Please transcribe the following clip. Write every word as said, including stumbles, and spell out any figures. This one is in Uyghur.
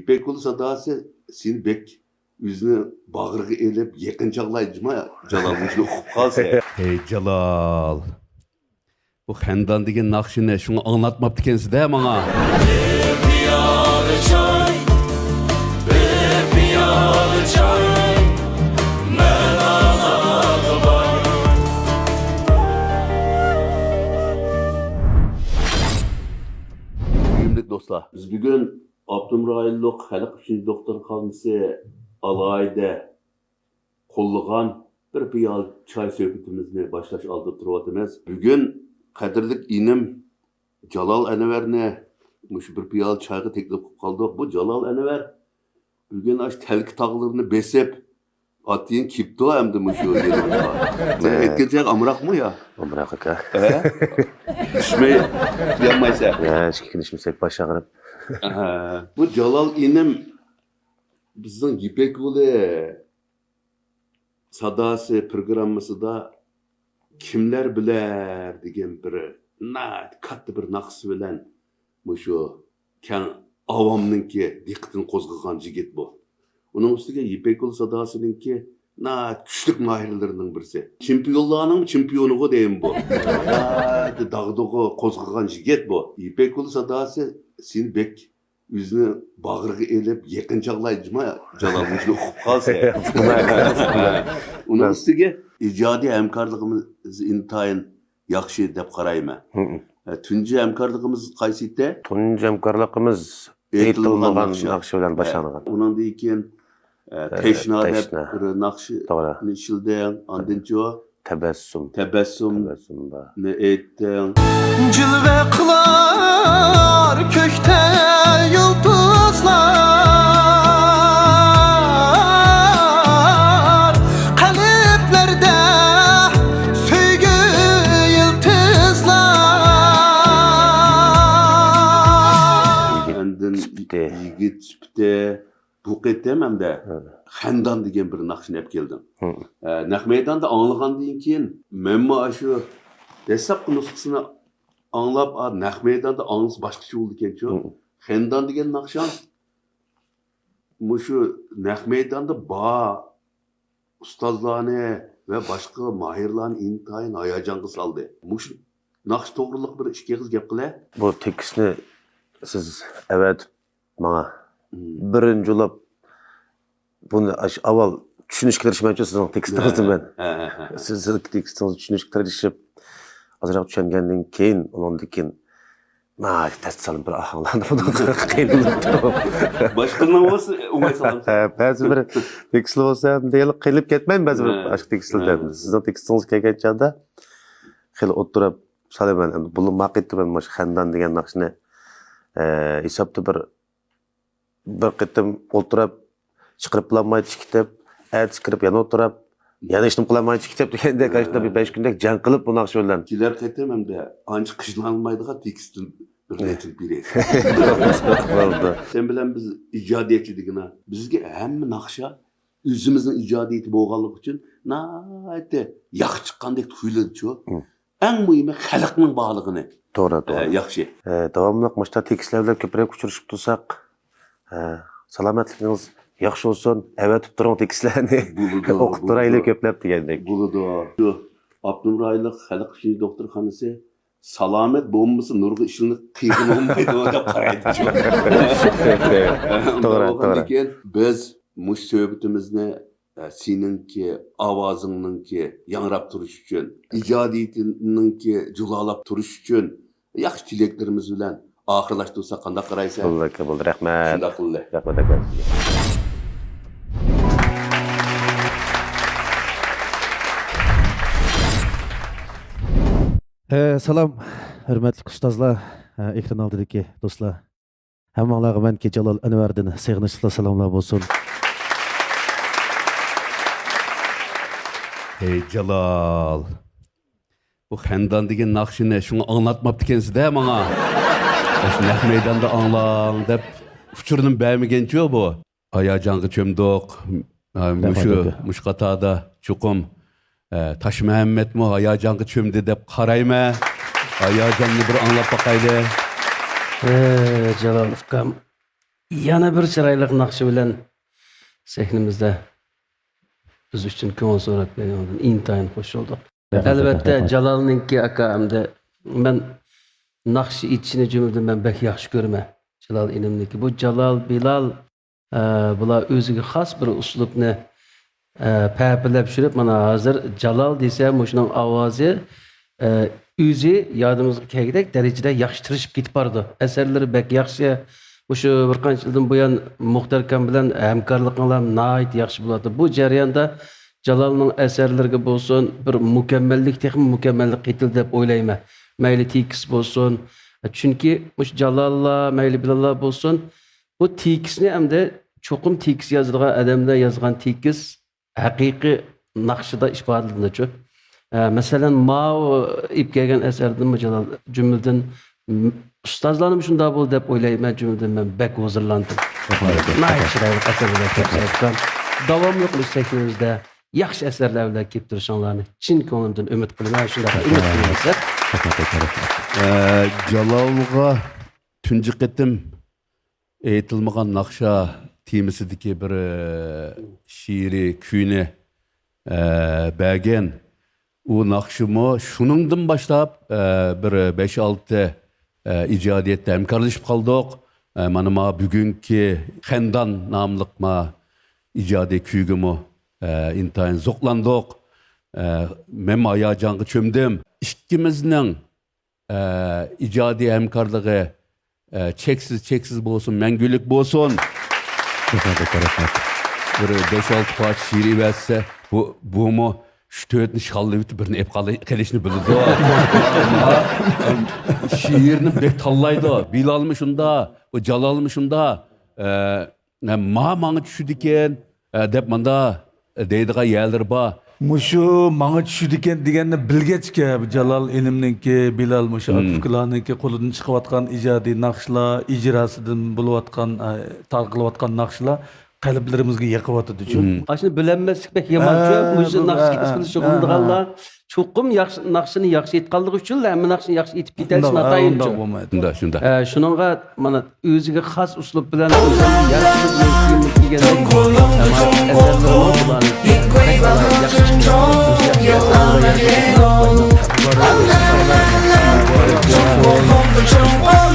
يىپەك يولى ساداسى سېنى بەك ئۆزىنى باغرىغا ئېلىپ يېقىنچاقلايدۇ جۇما، جالال مۇشۇنى ئۇقۇپ قالسا. ھەي جالال، بۇ خەندان دېگەن ناخشىنى شۇڭا ئاڭلاتماپتىكەنسىز-دە ماڭا. بىر پىيالە چاي، بىر پىيالە چاي، مەن ئاڭلاغۇ بار. سۆيۈملۈك دوستلار، بىز بۈگۈن ئاپتونوم رايونلۇق خەلق ئۈچۈن دوختۇرخانىسى ئالاھىدە قوللىغان بىر پىيالە چاي سۆھبىتىمىزنى باشلاش ئالدىدا تۇرۇۋاتىمىز. بۈگۈن قەدىرلىك ئىنىم جالال ئەنۋەرنى مۇشۇ بىر پىيالە چايغا تەكلىپ قىلىپ قالدۇق. بۇ جالال ئەنۋەر بۈگۈن ئاشۇ تەلكە تاغلىرىنى بېسىپ، ئاتىيىن كېپتۇ ئەمدى مۇشۇ يېرىمىزغا. سەن ئېيتكىنىچە ئامراقمۇ يا؟ ئامراق ئاكا. ھە؟ چۈشمەي ئۇخلىيالمايسەن. ھە، ئىككى كۈن ئىچمىسەك باش ئاغرىپ. ھە. بۇ جالال ئىنىم بىزنىڭ يىپەك يولى ساداسى پروگراممىسىدا كىملەر بىلەر دېگەن بىر ناھايىتى كاتتا بىر ناخشىسى بىلەن مۇشۇ كەڭ ئاۋامنىڭكى دىققىتىنى قوزغىغان يىگىت بۇ. ئۇنىڭ ئۈستىگە يىپەك يولى ساداسىنىڭكى ناھايىتى كۈچلۈك ناھىيەلىرىنىڭ بىرسى. چېمپىيونلارنىڭ چېمپىيونىغۇ دەيمەن بۇ. ناھايىتى داغدۇغا قوزغىغان يىگىت بۇ. يىپەك يولى ساداسى سېنى بەك ئۆزىنى باغرىغا ئېلىپ يېقىنچاقلايدۇ جۇما، جالال مۇشۇنى ئۇقۇپ قالسا. ئۇنىڭ ئۈستىگە ئىجادىي ھەمكارلىقىمىز ئىنتايىن ياخشى دەپ قارايمەن. ھە، تۇنجى ھەمكارلىقىمىز قايسى ئىدى؟ تۇنجى ھەمكارلىقىمىز ئېيتىلمىغان ئېيتىلمىغان ناخشا. ناخشا بىلەن ھە، باشلانغان. ئۇنىڭدىن كېيىن ئە، ھە، تەشنا دەپ تەشنا. بىر ناخشىنى توغرا. ئىشلىدىڭ، ئاندىنچۇ؟ تەبەسسۇم. تەبەسسۇم. تەبەسسۇم بار. نى ئېيتتىڭ. جىلۋە قىلار كۆكتە يۇلتۇزلار، قەلبلەردە سۆيگۈ يىلتىزلار. ئاندىن سۈپىتى. يىگىت سۈپىتى. بۇ قېتىم ئەمدى ھە. خەندان دېگەن بىر ناخشىنى ئەپ كەلدىڭ. ھە. ئە، نەق مەيداندا ئاڭلىغاندىن كېيىن، مەنمۇ ئاشۇ دەسلەپكى نۇسخىسىنى ئاڭلاپ، ئا، نەق مەيداندا ئاڭلىسا باشقىچە بولىدىكەنچۇ. ھە. خەندان دېگەن ناخشاڭ مۇشۇ نەق مەيداندا بار ئۇستازلارنى ۋە باشقا ماھىرلارنى ئىنتايىن ھاياجانغا سالدى. مۇشۇ ناخشا توغرىلىق بىر ئىككى ئېغىز گەپ قىلە. بۇ تېكىستنى سىز ئەۋەتىپ ماڭا مم. بىرىنچى بولۇپ بۇنى ئاش-، ئاۋۋال چۈشىنىشكە تىرىشىمەنچۇ سىزنىڭ تېكىستىڭىزنى ھە، مەن. ھە، ھە، ھە. سىزنىڭ تېكىستىڭىزنى چۈشىنىشكە تىرىشىپ، ئازراق چۈشەنگەندىن كېيىن، ئۇنىڭدىن كېيىن ناھايىتى تەستە سالىنىپ بىر ئاھاڭلارنى بۇنىڭغا قىينىلىپ تۇرۇپ. باشقىلارنىڭ بولسا ئوڭاي سالامسىز. ھە، بەزى بىر تېكىستلەر بولسا، دېگەنلىك قىينىلىپ كەتمەيمەن بەزى بىر ھە. باشقا تېكىستلەر ھە. دەپ. سىزنىڭ تېكىستىڭىزگە كەلگەن چاغدا خېلى ئوتتۇرا سالىمەن. ئەمدى بۇلۇم ماقىتتا مەن مۇشۇ خەندان دېگەن ناخشىنى، ئە، ھېسابتا بىر بىر قېتىم ئولتۇرۇپ، چىقىرىپ بولالماي چىقىپ، ئەتىسى كىرىپ يەنە ئولتۇرۇپ، يەنە ھېچنېمە قىلالماي چىقىپ دېگەندەك، ئاشۇنداق بىر بەش كۈندەك جەڭ قىلىپ بۇ ناخشا بىلەن. كېلەر قېتىم ئەمدى ئانچە قىينالمايدىغان تېكىستتىن بىر نەچچىنى بېرەي. بولدى. سەن بىلەن بىز ئىجادىيەتچى دېگىنە، بىزگە ھەممە ناخشا ئۆزىمىزنىڭ ئىجادىيىتى بولغانلىقى ئۈچۈن ناھايىتى ياخشى چىققاندەك تۇيۇلىدۇچۇ. مم. ئەڭ مۇھىمى خەلقنىڭ بارلىقىنى. توغرا، توغرا. ئە، ياخشى. ئە، داۋاملىق مۇشۇنداق تېكىستلەر بىلەن كۆپرەك ئۇچرىشىپ تۇرساق، ئە، سالامەتلىكىڭىز ياخشى بولسۇن، ئەۋەتىپ تۇرۇڭ تېكىستلەرنى. بولىدۇ، ئوقۇپ بولىدۇ. تۇرايلى كۆپلەپ دېگەندەك. بولىدۇ. شۇ ئاپتونوم رايونلۇق خەلق ئۈچۈن دوختۇرخانىسى سالامەت بولمىسا نۇرغا ئىشلىنىپ قىيغىنى بولمايدۇ دەپ قارايدۇ. توغرا، توغرا. كېيىن بىز مۇشۇ سۆھبىتىمىزنى ئە، سېنىڭكى ئاۋازىڭنىڭكى ياڭراپ تۇرۇشى ئۈچۈن، ئىجادىيىتىڭنىڭكى جۇلالاپ تۇرۇشى ئۈچۈن ياخشى تىلەكلىرىمىز بىلەن ئاخىرلاشتۇرساق قانداق قارايسەن؟ بولدى ئاكا، بولدى. رەھمەت. شۇنداق قىلدى. رەھمەت ئاكا. ئە، سالام، ھۆرمەتلىك ئۇستازلار، ئە، ئېكران ئالدىدىكى دوستلار. ھەممىڭلارغا مەنكى جالال ئەنۋەردىن سېغىنىشلىق سالاملار بولسۇن. ھەي جالال، بۇ خەندان دېگەن ناخشىنى شۇڭا ئاڭلاتماپتىكەنسىز-دە ماڭا. مۇشۇ نەق مەيداندا ئاڭلاڭ دەپ ئۇچۇرنى بەرمىگەنچۇ بۇ. ھاياجانغا چۆمدۇق. ھە، مۇشۇ، رەھمەت ئاكا. مۇشۇ قاتاردا چوقۇم، ئە، تاشمۇھەممەتمۇ ھاياجانغا چۆمدى دەپ قارايمەن. ھاياجاننى بىر ئاڭلاپ باقايلى. ئە، جالال ئۇكام، يەنە بىر چىرايلىق ناخشا بىلەن سەھنىمىزدە بىز ئۈچۈن كۆڭۈل سورەت بەرگەنلىكىدىن ئىنتايىن خوش بولدۇق. ئەلۋەتتە، جالالنىڭكى، ئاكا، ئەمدى مەن ناخشا ئېيتىشىنى جۈملىدىن مەن بەك ياخشى كۆرىمەن. جالال ئىنىمنىڭكى. بۇ جالال، بىلال، ئە، بۇلار ئۆزىگە خاس بىر ئۇسلۇبنى، ئە، پەپىلەپ چۈشۈرۈپ، مانا ھازىر جالال دېسە، مۇشۇنىڭ ئاۋازى، ئە، ئۆزى يادىمىزغا كەلگۈدەك دەرىجىدە ياخشى تىرىشىپ كېتىپ بارىدۇ. ئەسەرلىرى بەك ياخشى. مۇشۇ بىر قانچە يىلدىن بۇيان مۇختەر ئاكام بىلەن ھەمكارلىقىڭلار ناھايىتى ياخشى بولۇۋاتىدۇ. بۇ جەرياندا جالالنىڭ ئەسەرلىرىگە بولسۇن، بىر مۇكەممەللىك، تېخىمۇ مۇكەممەللىك قېتىلدى دەپ ئويلايمەن. مەيلى تېكىست بولسۇن. چۈنكى مۇشۇ جالاللار، مەيلى بىلاللار بولسۇن، بۇ تېكىستنى ئەمدى چوقۇم تېكىست يازىدىغان ئادەملەر يازغان تېكىست ھەقىقىي ناخشىدا ئىپادىلىنىدۇچۇ. ئە، مەسىلەن، ماۋۇ ئېلىپ كەلگەن ئەسەردىنمۇ جالال، جۈملىدىن، م-، ئۇستازلارنىمۇ شۇنداق بولدى دەپ ئويلايمەن، جۈملىدىن مەن بەك ھۇزۇرلاندىم. ناھايىتى چىرايلىق ئەسەرلەر كۆرسەتكەن. داۋاملىق بىز سەھنىمىزدە ياخشى ئەسەرلەر بىلەن كېلىپ تۇرۇشۇڭلارنى چىن كۆڭلۈمدىن ئۈمىد قىلىمەن، شۇنداق ئۈمىد قىلىمەن. ئە، جالالغا تۇنجى قېتىم ئېيتىلمىغان ناخشا تېمىسىدىكى بىر، ئە، شېئىرىي كۈينى، ئە، بەرگەن. ئۇ ناخشىمۇ شۇنىڭدىن باشلاپ، ئە، بىر بەش-ئالتە، ئە، ئىجادىيەتتە ھەمكارلىشىپ قالدۇق. ئە، مانا ما بۈگۈنكى خەندان ناملىق ما ئىجادىي كۈيگىمۇ، ئە، ئىنتايىن زوقلاندۇق. ئە، مەنمۇ ھاياجانغا چۆمدۈم. ئىككىمىزنىڭ ئە، ئىجادىي ھەمكارلىقى، ئە، چەكسىز، چەكسىز بولسۇن، مەڭگۈلۈك بولسۇن. رەھمەت، رەھمەت. بىر بەش-ئالتە پارچە شېئىر ئېۋەتسە، بۇ، بۇمۇ ئۈچ-تۆتنى شاللىۋېتىپ، بىرنى ئېلىپ قال-، قېلىشنى بىلىدۇ. شېئىرنى بەك تاللايدۇ. بىلالمۇ شۇندا، ئۇ جالالمۇ شۇندا. ئە، ما ماڭا چۈشىدىكەن، ئە، دەپ ماندا دەيدىغان يەرلىرى بار. مۇشۇ ماڭا چۈشىدىكەن دېگەننى بىلگەچكە، بۇ جالال ئىنىمنىڭكى، بىلال مۇشۇ ئاكا-ئۇكىلارنىڭكى قولىدىن چىقىۋاتقان ئىجادىي ناخشىلار، ئىجراسىدىن بولۇۋاتقان، ئە، تارقىلىۋاتقان ناخشىلار قەلبلىرىمىزگە يېقىۋاتىدۇچۇ. ئاشۇنى بىلەلمەسلىك بەك يامانچۇ. ھە، مۇشۇ بۇ، ناخشا ھە، كەسپىدە ھە، شۇغۇللىنىدىغانلار ھە. چوقۇم ياخشى، ناخشىنى ياخشى ئېيتقانلىقى ئۈچۈنلا ھەممە ناخشىنى ياخشى ئېيتىپ كېتەلىسە ئۇنداق، ناتايىنچۇ. ئۇنداق بولمايدۇ. شۇنداق، شۇنداق. ئە، شۇنىڭغا مانا ئۆزىگە خاس ئۇسلۇب بىلەن ئۆزىنى يارىتىپ